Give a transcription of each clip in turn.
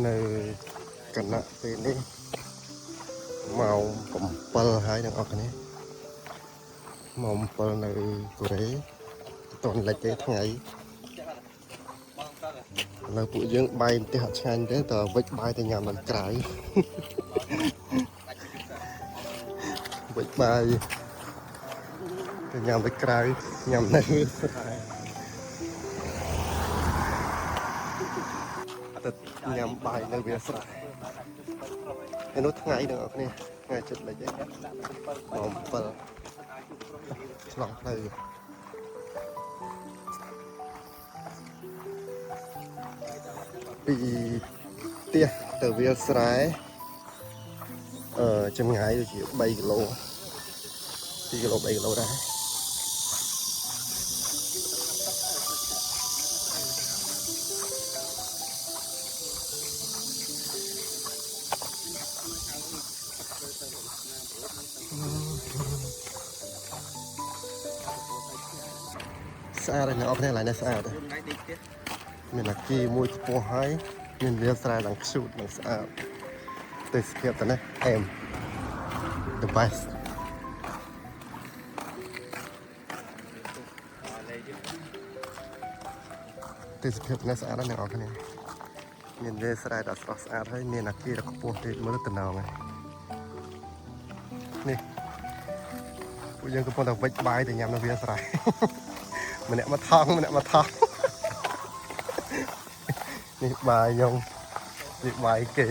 នៅកណៈពេលនេះម៉ោង7ហើយអ្នកនរគ្នាម៉ោង7នៅកូរ៉េអត់ទាន់លិចទេថ្ងៃឥឡូវពួកយើងបាយផ្ទះអត់ឆ្ងាញ់ទេតើវិចបាយទៅញ៉ាំនៅក្រៅវិចបាយទៅញ៉ាំនៅក្រៅញ៉ាំនៅស្រែទៅញ៉ាំបាយនៅវាលស្រែហើយនោះថ្ងៃអ្នកនរគ្នាថ្ងៃចិត្តលិចឯងម៉ោង7ឆ្លងផ្លូវពីផ្ទះទៅវាលស្រែអឺចម្ងាយដូចជា3គីឡូ2គីឡូ3គីឡូដែរស្អាតហើយអ្នកនរគ្នាឡើយនេះស្អាតហើយ ថ្ងៃដេកផ្ទះ មានអាគារមួយខ្ពស់ហើយមានវាលស្រែឡើងខ្ជូតឡើងស្អាតទេសភាពទៅនេះអែម the best ទេសភាពនេះស្អាតណាស់អ្នកនរគ្នាមានវាលស្រែដ៏ស្រស់ស្អាតហើយមានអាគារដ៏ខ្ពស់ទៀតមើលទៅតំណងហើយនេះពួកយើងកំពុងតែវិចបាយទៅញ៉ាំនៅវាលស្រែ ម្នាក់មកថងម្នាក់មកថង នេះបាយខ្ញុំនេះបាយគេ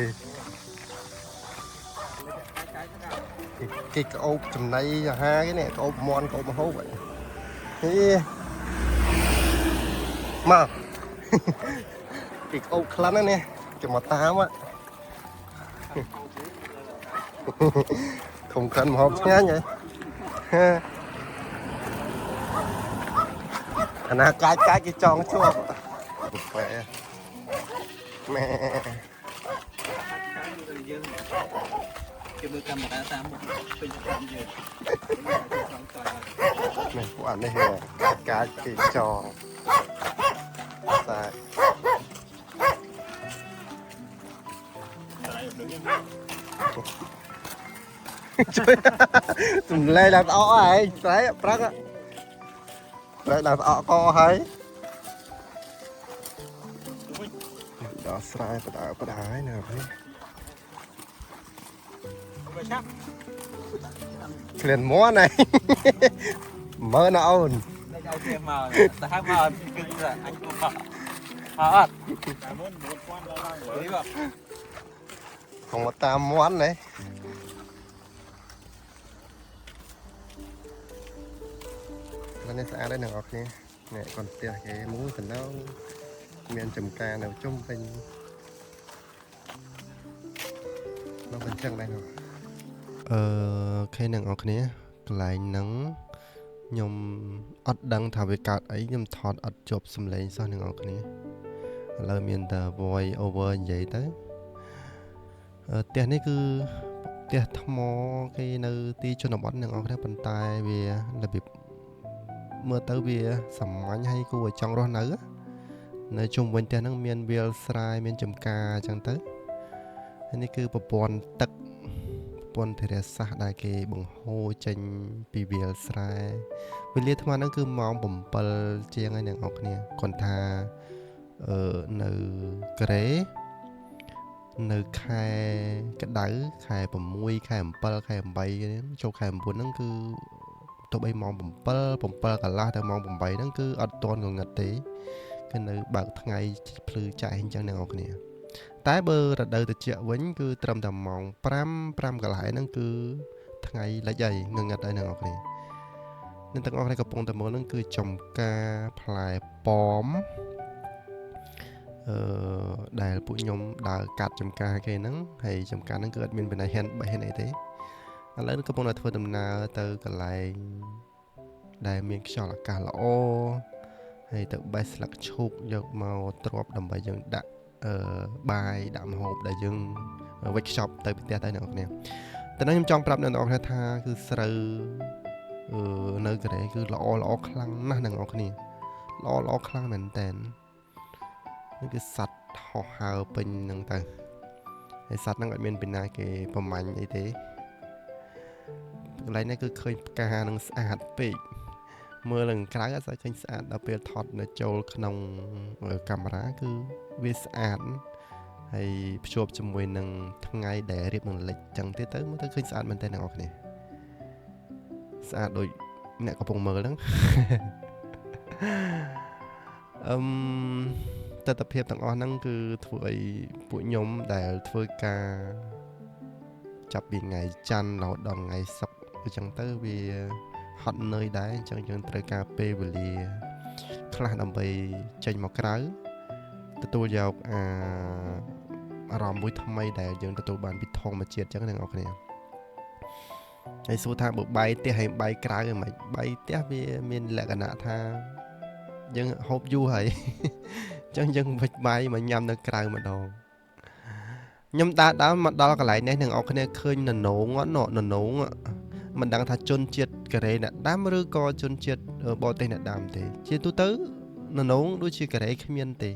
គេក្អូបចំណីអាហារគេនេះក្អូបមន់ក្អូបម្ហូបហ៎ហេមក គេក្អូបខ្លាំងណាស់នេះគេមកតាមហ៎ធំក្លិនម្ហូបឆ្ងាញ់ហ៎ហេអាណាកាច់កាច់គេចងជាប់កាហ្វេម៉ែ យើងគេមើលកាមេរ៉ាតាមមុខពេញតាមយើងចង់ចង់ នេះពួកអានេះកាច់កាច់គេចងសាជួយសំឡេងឡើងស្អកហើយស្រែកប្រឹងស្រែកឡើងស្អកកហើយដល់ស្រែបដើបដើហើយណានេះ បើឆាប់ ក្លៀនមាន់ហើយមើលណាអូន លេចឲ្យគេមកតែហៅមកគឺអញពុកមកមកអត់ តែមុន4000ដល់ឡើង នេះបង ខំមកតាមមាន់នេះកន្លែងនេះស្អាតហើយអ្នកនរគ្នានេះគាត់ផ្ទះគេមួយកណ្ដោងមានចំការនៅជុំវិញនៅអញ្ចឹងដែរនោះអឺខេអ្នកនរគ្នាកន្លែងហ្នឹងខ្ញុំអត់ដឹងថាវាកើតអីខ្ញុំថតអត់ជាប់សំឡេងសោះអ្នកនរគ្នាឥឡូវមានតែ voice over និយាយទៅអឺផ្ទះនេះគឺផ្ទះថ្មគេនៅទីជនបទអ្នកនរគ្នាប៉ុន្តែវារបៀបមើលទៅវាសាមញ្ញហើយគួរឲ្យចង់រស់នៅណានៅជុំវិញផ្ទះហ្នឹងមានវាលស្រែមានចំការអញ្ចឹងទៅហើយនេះគឺប្រព័ន្ធទឹកប្រព័ន្ធធារាសាស្ត្រដែលគេបង្ហូរចេញពីវាលស្រែវេលាអាត្មាហ្នឹងគឺម៉ោង7ជាងហើយអ្នកនរគ្នាគាត់ថាអឺនៅកូរ៉េនៅខែក្តៅខែ6ខែ7ខែ8ហ្នឹងចូលខែ9ហ្នឹងគឺទោះបីម៉ោង7 7កន្លះទៅម៉ោង8ហ្នឹងគឺអត់ទាន់ងងឹតទេគឺនៅបើកថ្ងៃភ្លឺចែងអញ្ចឹងអ្នកនរគ្នាតែបើរដូវត្រជាក់វិញគឺត្រឹមតែម៉ោង5 5កន្លះហ្នឹងគឺថ្ងៃលិចហើយងងឹតហើយអ្នកនរគ្នាអ្នកទាំងអស់គ្នាកំពុងតែមើលហ្នឹងគឺចំការផ្លែប៉ោមអឺដែលពួកខ្ញុំដើរកាត់ចំការគេហ្នឹងហើយចំការហ្នឹងគឺអត់មានបន័យហ៊ានបេះហ៊ានអីទេឥឡូវកំពុងតែធ្វើដំណើរទៅកន្លែងដែលមានខ្យល់អាកាសល្អហើយទៅបេះស្លឹកឈូកយកមកទ្រាប់ដើម្បីយើងដាក់អឺបាយដាក់ម្ហូបដែលយើងវេចខ្ចប់ទៅផ្ទះទៅអ្នកនរគ្នាតែនោះខ្ញុំចង់ប្រាប់អ្នកនរគ្នាថាគឺស្រូវអឺនៅកូរ៉េគឺល្អល្អខ្លាំងណាស់អ្នកនរគ្នាល្អល្អខ្លាំងមែនតើនេះគឺសត្វ ត្វហោះហើរពេញហ្នឹងទៅហើយសត្វហ្នឹងអត់មានពីណាគេប្រមាញ់អីទេកន្លែងនេះគឺឃើញផ្កានឹងស្អាតពេកមើលឡើងក្រៅអត់សូវឃើញស្អាតដល់ពេលថតនៅចូលក្នុងកាមេរ៉ាគឺវាស្អាតហើយភ្ជាប់ជាមួយនឹងថ្ងៃដែលរៀបនឹងលិចចឹងទៀតទៅមើលទៅឃើញស្អាតមែនទែនអ្នកនរគ្នាស្អាតដូចអ្នកកំពុងមើលហ្នឹង អឹមទស្សនភាពទាំងអស់ហ្នឹងគឺធ្វើឲ្យពួកខ្ញុំដែលធ្វើការចាប់ពីថ្ងៃច័ន្ទរហូតដល់ថ្ងៃសុក្រអញ្ចឹងទៅវាហត់នឿយដែរអញ្ចឹងយើងត្រូវការពេលវេលាខ្លះដើម្បីចេញមកក្រៅទទួលយកអាអារម្មណ៍មួយថ្មីដែលយើងទទួលបានពីធម្មជាតិអញ្ចឹងអ្នកនរគ្នាហើយសួរថាបើបាយផ្ទះហើយបាយក្រៅហ្នឹងមិនបាយផ្ទះវាមានលក្ខណៈថាយើងហូបយូរហើយអញ្ចឹងយើងវិចបាយមកញ៉ាំនៅក្រៅម្ដងខ្ញុំដើរដើរមកដល់កន្លែងនេះអ្នកនរគ្នាឃើញននងណននងមិនដឹងថាជនជាតិកូរ៉េអ្នកដាំឬក៏ជនជាតិបរទេសអ្នកដាំទេជាទូទៅននងដូចជាកូរ៉េគ្មានទេ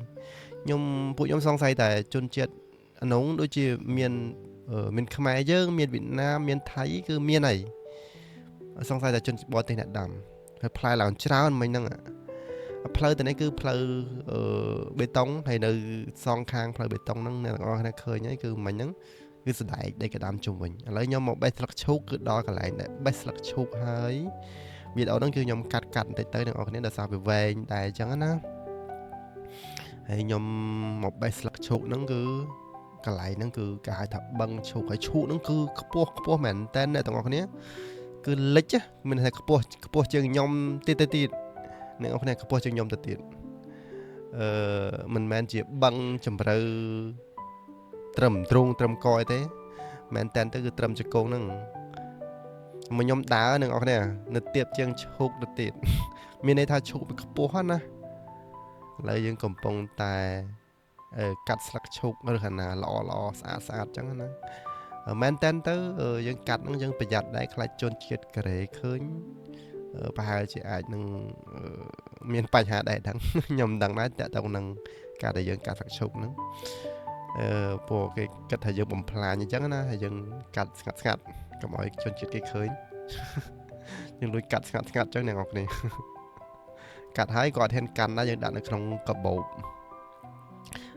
ខ្ញុំពួកខ្ញុំសង្ស័យតែជនជាតិអនងដូចជាមានមានខ្មែរយើងមានវៀតណាមមានថៃគឺមានហើយសង្ស័យតែជនបរទេសអ្នកដាំហើយផ្លែឡើងច្រើនមិញហ្នឹងផ្លូវទៅនេះគឺផ្លូវបេតុងហើយនៅសងខាងផ្លូវបេតុងហ្នឹងអ្នកទាំងអស់គ្នាឃើញហើយគឺមិញហ្នឹងគឺសដែកដីកដាំជុំវិញឥឡូវខ្ញុំមកបេះស្លឹកឈូកគឺដល់កន្លែងដែលបេះស្លឹកឈូកហើយវីដេអូហ្នឹងគឺខ្ញុំកាត់កាត់បន្តិចទៅអ្នកនរគ្នាដោយសារវាវែងដែរអញ្ចឹងណាហើយខ្ញុំមកបេះស្លឹកឈូកហ្នឹងគឺកន្លែងហ្នឹងគឺគេហៅថាបឹងឈូកហើយឈូកហ្នឹងគឺខ្ពស់ខ្ពស់មែនតើអ្នកទាំងអស់គ្នាគឺលិចមានថាខ្ពស់ខ្ពស់ជាងខ្ញុំទៀតទៅទៀតអ្នកនរគ្នាខ្ពស់ជាងខ្ញុំទៅទៀតមិនមែនជាបឹងជម្រៅត្រឹមទ្រូងត្រឹមកអីទេមែនតើទៅគឺត្រឹមជង្គង់ហ្នឹងមកខ្ញុំដើរអ្នកនរគ្នានៅទៀតជាងឈូកទៅទៀតមានន័យថាឈូកវាខ្ពស់ណាស់ឥឡូវយើងកំពុងតែកាត់ស្លឹកឈូកឬខាងណាល្អល្អស្អាតស្អាតចឹងណាមែនតើទៅយើងកាត់ហ្នឹងយើងប្រយ័ត្នដែរខ្លាចជនជាតិកូរ៉េឃើញប្រហែលជាអាចនឹងមានបញ្ហាដែរដឹងខ្ញុំមិនដឹងដែរតើតើនឹងការដែលយើងកាត់ស្លឹកឈូកហ្នឹងពួកគេគិតថាយើងបំផ្លាញអញ្ចឹងណាហើយយើងកាត់ស្ងាត់ស្ងាត់កុំឲ្យជនជាតិគេឃើញយើងលួចកាត់ស្ងាត់ស្ងាត់អញ្ចឹងអ្នកនរគ្នាកាត់ហើយក៏អត់ហ៊ានកាន់ដែរយើងដាក់នៅក្នុងកាបូប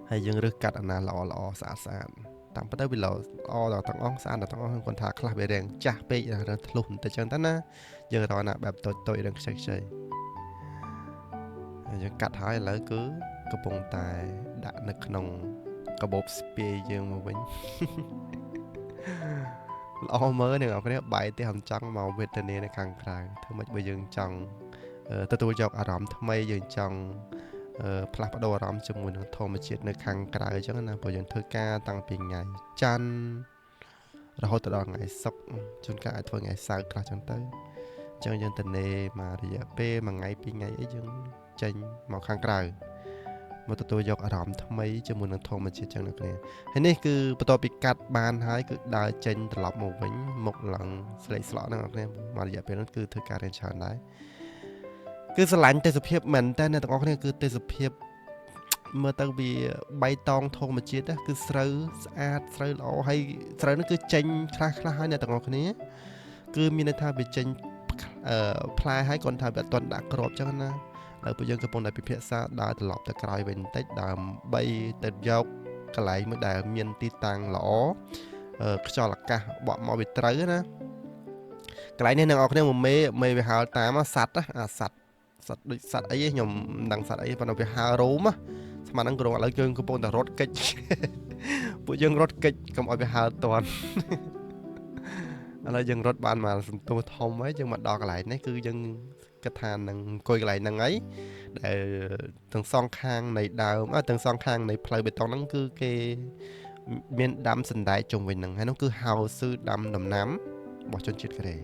ហើយយើងរើសកាត់អាណាល្អល្អស្អាតស្អាតតាមពិតទៅវាល្អដល់ទាំងអស់ស្អាតដល់ទាំងអស់គាត់ថាខ្លះវារាងចាស់ពេករាងធ្លុះបន្តិចចឹងទៅណាយើងរកណាបែបតូចតូចរាងខ្ចីខ្ចីហើយយើងកាត់ហើយឥឡូវគឺកំពុងតែដាក់នៅក្នុងកាបូបស្ពាយយើងមកវិញល្អមើលអ្នកនរគ្នាបាយផ្ទះខ្ញុំចង់មកវេទនានៅខាងក្រៅធ្វើម៉េចបើយើងចង់ទទួលយកអារម្មណ៍ថ្មីយើងចង់ផ្លាស់ប្ដូរអារម្មណ៍ជាមួយនឹងធម្មជាតិនៅខាងក្រៅអញ្ចឹងណាព្រោះយើងធ្វើការតាំងពីថ្ងៃច័ន្ទរហូតដល់ថ្ងៃសុក្រជួនកាលអាចធ្វើថ្ងៃសៅរ៍ខ្លះអញ្ចឹងទៅអញ្ចឹងយើងទៅនេមករយៈពេលមួយថ្ងៃពីរថ្ងៃអីយើងចេញមកខាងក្រៅមកទទួលយកអារម្មណ៍ថ្មីជាមួយនឹងធម្មជាតិចឹងអ្នកគ្នាហើយនេះគឺបន្ទាប់ពីកាត់បានហើយគឺដើរចេញត្រឡប់មកវិញមកឡើងស្លេកស្លក់ហ្នឹងអ្នកគ្នាមករយៈពេលហ្នឹងគឺធ្វើការរៀនច្រើនដែរគឺស្រឡាញ់ទេសភាពមែនតើអ្នកទាំងអស់គ្នាគឺទេសភាពមើលទៅវាបៃតងធម្មជាតិគឺស្រូវស្អាតស្រូវល្អហើយស្រូវហ្នឹងគឺចេញខ្លះខ្លះហើយអ្នកទាំងអស់គ្នាគឺមានន័យថាវាចេញផ្លែហើយគាត់ថាវាអត់ទាន់ដាក់គ្រាប់ចឹងណាហើយពួកយើងកំពុងតែពិភាក្សាដើរត្រឡប់ទៅក្រោយវិញបន្តិចដើម្បីទៅយកកន្លែងមួយដែលមានទីតាំងល្អខ្យល់អាកាសបក់មកវាត្រូវណាកន្លែងនេះអ្នកនរគ្នាមកមេវាហើតាមសัตว์អាសัตว์សត្វដូចសត្វអីខ្ញុំមិនដឹងសត្វអីប៉ុន្តែវាហើរោមស្មានហ្នឹងក្រុងឥឡូវយើងកំពុងតែរត់កិច្ចពួកយើងរត់កិច្ចកុំឲ្យវាហើតាន់ឥឡូវយើងរត់បានមកសន្ទុះធំហើយយើងមកដល់កន្លែងនេះគឺយើងគិតថានឹងអង្គុយកន្លែងហ្នឹងហើយដែលទាំងសងខាងនៃដើមទាំងសងខាងនៃផ្លូវបេតុងហ្នឹងគឺគេមានដាំសណ្តែកជុំវិញហ្នឹងហើយនោះគឺហៅស៊ឺដាំដំណាំរបស់ជនជាតិកូរ៉េឥ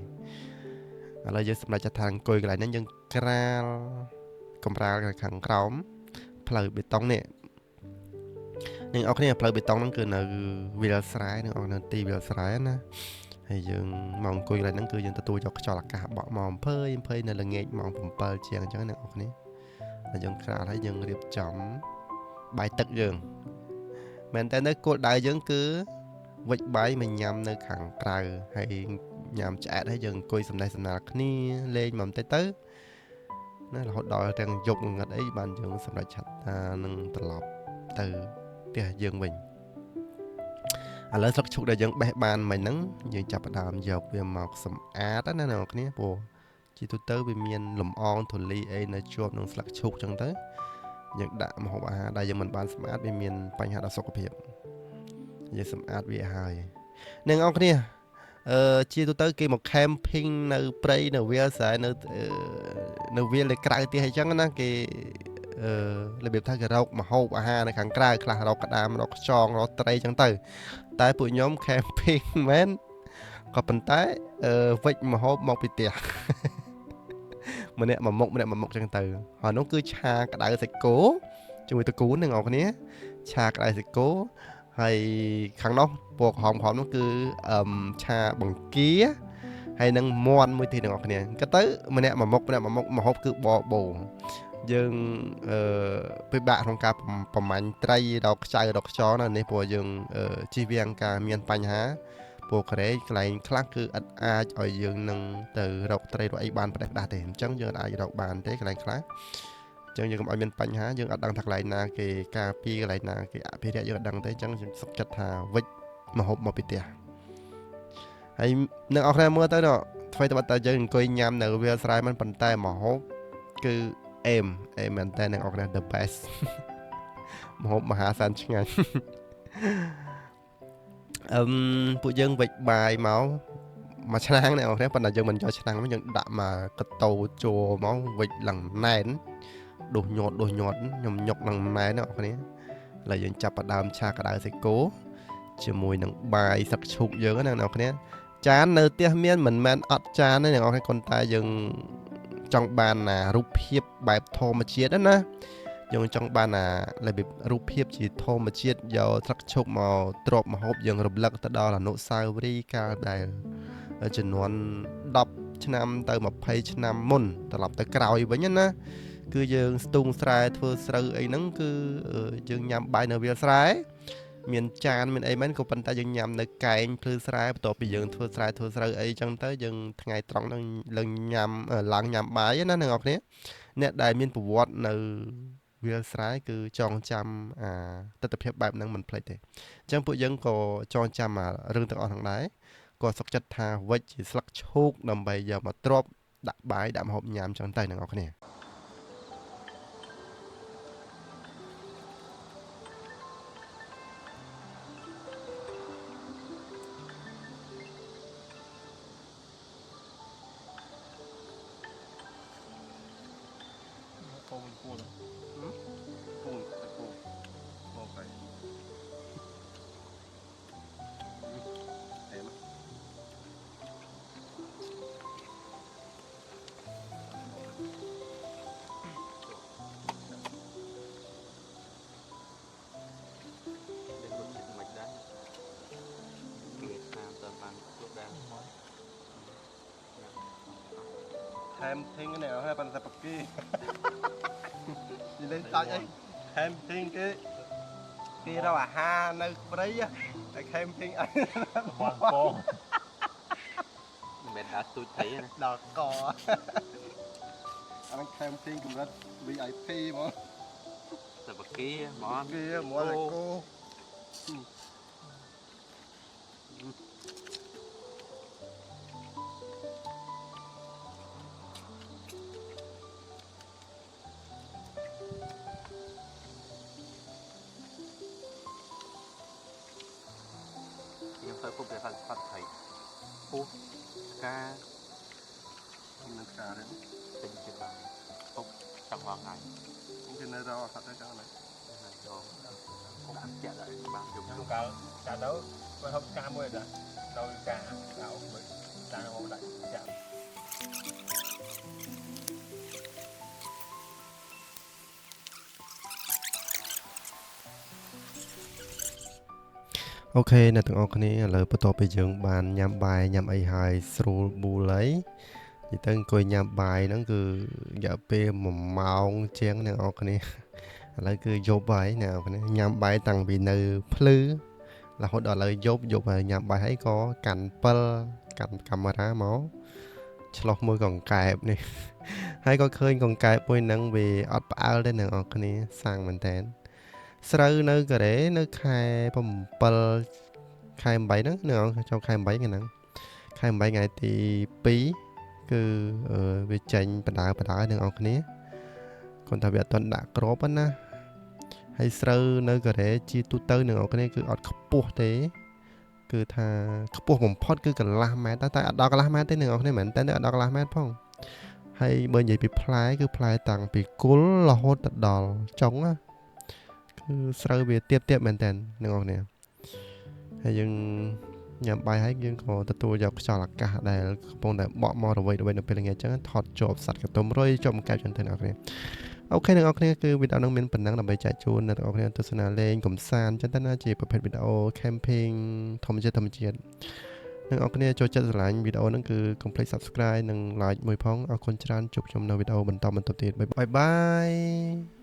ឡូវយើងសម្រេចថាអង្គុយកន្លែងហ្នឹងយើងក្រាលកម្រាលខាងក្រោមផ្លូវបេតុងនេះអ្នកនរគ្នាផ្លូវបេតុងហ្នឹងគឺនៅវាលស្រែអ្នកនរនៅទីវាលស្រែណាហើយយើងមកអង្គុយកន្លែងហ្នឹងគឺយើងទទួលយកខ្យល់អាកាសបក់មក20នៅល្ងាចម៉ោង7ជាងអញ្ចឹងអ្នកនរគ្នាហើយយើងក្រាលហើយយើងរៀបចំបាយទឹកយើង មែនតើនៅគោលដៅយើងគឺវិចបាយមកញ៉ាំនៅខាងក្រៅហើយញ៉ាំឆ្អែតហើយយើងអង្គុយសំណេះសំណាលគ្នាលេងមកបន្តិចទៅណារហូតដល់ទាំងយប់ងងឹតអីបានយើងសម្រេចឆាត់ថានឹងត្រឡប់ទៅផ្ទះយើងវិញឥឡូវស្លឹកឈូកដែលយើងបេះបានមិញហ្នឹងយើងចាប់ផ្ដើមយកវាមកសម្អាតណាអ្នកនរគ្នាព្រោះជាទូទៅវាមានលំអងធូលីអីនៅជាប់នឹងស្លឹកឈូកចឹងទៅយើងដាក់ម្ហូបអាហារដែលយើងមិនបានសម្អាតវាមានបញ្ហាដល់សុខភាពយើងសម្អាតវាហើយអ្នកនរគ្នាជាទូទៅគេមក camping នៅព្រៃនៅវាលស្រែនៅវាលនៅក្រៅផ្ទះអីចឹងណាគេរបៀបថាគេរកម្ហូបអាហារនៅខាងក្រៅខ្លះរកក្តាមរកខ្យងរកត្រីចឹងទៅតែពួកខ្ញុំ camping មែនក៏ប៉ុន្តែវិចម្ហូបមកពីផ្ទះ ម្នាក់មួយមុខម្នាក់មួយមុខចឹងទៅហើយនោះគឺឆាក្តៅសាច់គោជាមួយតកូនអ្នកនរគ្នាឆាក្តៅសាច់គោហើយខាងនោះពណ៌ក្រហមៗនោះគឺឆាបង្គាហើយនឹងមាន់មួយទៀតអ្នកនរគ្នាក៏ទៅម្នាក់មួយមុខម្នាក់មួយមុខម្ហូបគឺបបោយើងពិបាកក្នុងការប្រមាញ់ត្រីដល់ខ្ចៅដល់ខ្យងណានេះព្រោះយើងជិះវាងការមានបញ្ហាពួកក្រែកន្លែងខ្លះគឺអត់អាចឲ្យយើងនឹងទៅរកត្រីរកអីបានប្រេះផ្ដាស់ទេអញ្ចឹងយើងអាចរកបានទេកន្លែងខ្លះអញ្ចឹងយើងកុំឲ្យមានបញ្ហាយើងអត់ដឹងថាកន្លែងណាគេការពារកន្លែងណាគេអភិរក្សយើងអត់ដឹងទេអញ្ចឹងខ្ញុំសុខចិត្តថាវិចម្ហូបមកពីផ្ទះហើយនឹងអរគ្នាមើលទៅនោះថ្មីតែយើងអង្គុយញ៉ាំនៅវាលស្រែមិនប៉ុន្តែម្ហូបគឺអេមមែនតើអ្នកនរគ្នា the best ម្ហូបមហាសានឆ្ងាញ់ ពួកយើងវិចបាយមកមួយឆ្នាំងអ្នកនរគ្នាប៉ុន្តែយើងមិនយកឆ្នាំងយើងដាក់មកកតោជួមកវិចឡើងណែនដុសញាត់ដុសញាត់ខ្ញុំញុកឡើងណែនអ្នកនរគ្នាឥឡូវយើងចាប់ផ្ដើមឆាក្តៅសាច់គោជាមួយនឹងបាយស្លឹកឈូកយើងណាអ្នកនរគ្នាចាននៅផ្ទះមានមិនមែនអត់ចានទេអ្នកនរគ្នាគ្រាន់តែយើងចង់បានណារូបភាពបែបធម្មជាតិណាយើងចង់បានណារបៀបរូបភាពជាធម្មជាតិយកស្លឹកឈូកមកទ្របម្ហូបយើងរំលឹកទៅដល់អនុស្សាវរីយ៍កាលដែលចំនួន10ឆ្នាំទៅ20ឆ្នាំមុនត្រឡប់ទៅក្រោយវិញណាគឺយើងស្ទូងស្រែធ្វើស្រូវអីហ្នឹងគឺយើងញ៉ាំបាយនៅវាលស្រែមានចានមានអីមែនក៏ប៉ុន្តែយើងញ៉ាំនៅកែងភ្លឺស្រែបន្ទាប់ពីយើងធ្វើស្រែធ្វើស្រូវអីចឹងទៅយើងថ្ងៃត្រង់ហ្នឹងឡើងញ៉ាំឡើងញ៉ាំបាយណាអ្នកនរគ្នាអ្នកដែលមានប្រវត្តិនៅវាលស្រែគឺចងចាំអាទិដ្ឋភាពបែបហ្នឹងមិនភ្លេចទេអញ្ចឹងពួកយើងក៏ចងចាំអារឿងទាំងអស់ហ្នឹងដែរក៏សុខចិត្តថាវិចជាស្លឹកឈូកដើម្បីយកមកទ្របដាក់បាយដាក់ម្ហូបញ៉ាំចឹងទៅអ្នកនរគ្នា ពូនពូនពូនពូនមកไปអែម đến một chuyện mạch đấy Việt Nam toàn bằng lúc đang ថែមធីងនេះហើយប៉ុន្តែបកីនិយាយតាច់អីថែមធីងគេគេរកអាហារនៅព្រៃតែ camping អី បងបង មិនដើរទូចត្រីណា ដល់កអានឹង camping កម្រិត VIP ហ្មង តែបកីហ្មង គេមកតែគោ ខ្ញុំទៅពុបតែផាត់ផាត់ត្រីពូស្កា នឹងស្កាទេ ពេញចិត្តបានពុបចង់ងថ្ងៃ គេនៅរកអត់ទៅចង់ណា ចូលដាក់ចាក់ដល់បានយំ ខ្ញុំកាលកាលទៅមកហូបកាមួយដែរដល់កាកាអូមើលតាមកដាក់ចាក់ អូខេអ្នកទាំងអស់គ្នាឥឡូវបន្ទាប់ពីយើងបានញ៉ាំបាយញ៉ាំអីហើយស្រួលបួលហើយនិយាយទៅអង្គុយញ៉ាំបាយហ្នឹងគឺរយៈពេល1ម៉ោងជាងអ្នកទាំងអស់គ្នា ឥឡូវគឺយប់ហើយអ្នកនរគ្នាញ៉ាំបាយតាំងពីនៅភ្លឺរហូតដល់ឥឡូវយប់យប់ហើយញ៉ាំបាយហើយក៏កាន់ពិលកាន់កាមេរ៉ាមកឆ្លោះមួយកង្កែបនេះ ហើយក៏ឃើញកង្កែបមួយហ្នឹងវាអត់ផ្អើលទេអ្នកនរគ្នាសាំងមែនតើស្រូវនៅកូរ៉េនៅខែ7ខែ8ហ្នឹងអ្នកនរចូលខែ8ថ្ងៃហ្នឹងខែ8ថ្ងៃទី2គឺវាចេញបដើបដើអ្នកនរគ្នាគាត់ថាវាអត់ទាន់ដាក់ក្របណាហើយស្រូវនៅកូរ៉េជាទូទៅអ្នកនរគ្នាគឺអត់ខ្ពស់ទេគឺថាខ្ពស់បំផុតគឺកន្លះម៉ែត្រតែអត់ដល់កន្លះម៉ែត្រទេអ្នកនរគ្នាមែនតើអត់ដល់កន្លះម៉ែត្រផងហើយបើនិយាយពីផ្លែគឺផ្លែតាំងពីគល់រហូតទៅដល់ចុងណាគឺស្រូវវាទៀបទៀបមែនតើអ្នកនរគ្នាហើយយើងញ៉ាំបាយហើយយើងក៏ទទួលយកខ្យល់អាកាសដែលកំពុងតែបក់មករវីរវីនៅពេលល្ងាចអញ្ចឹងថតជាប់សត្វកតុំរុយជាប់កែបចឹងទៅអ្នកនរគ្នាOK អ្នកនរគ្នាគឺវីដេអូនឹងមានប៉ុណ្ណឹងដើម្បីចែកជូនអ្នកនរគ្នាទស្សនាលេងកំសាន្តចឹងទៅណាជាប្រភេទវីដេអូ camping ធម្មជាតិធម្មជាតិអ្នកនរគ្នាចូលចិត្តស្រឡាញ់វីដេអូហ្នឹងគឺកុំភ្លេច Subscribe និង Like មួយផងអរគុណច្រើនជួបខ្ញុំនៅវីដេអូបន្តបន្តទៀត bye bye.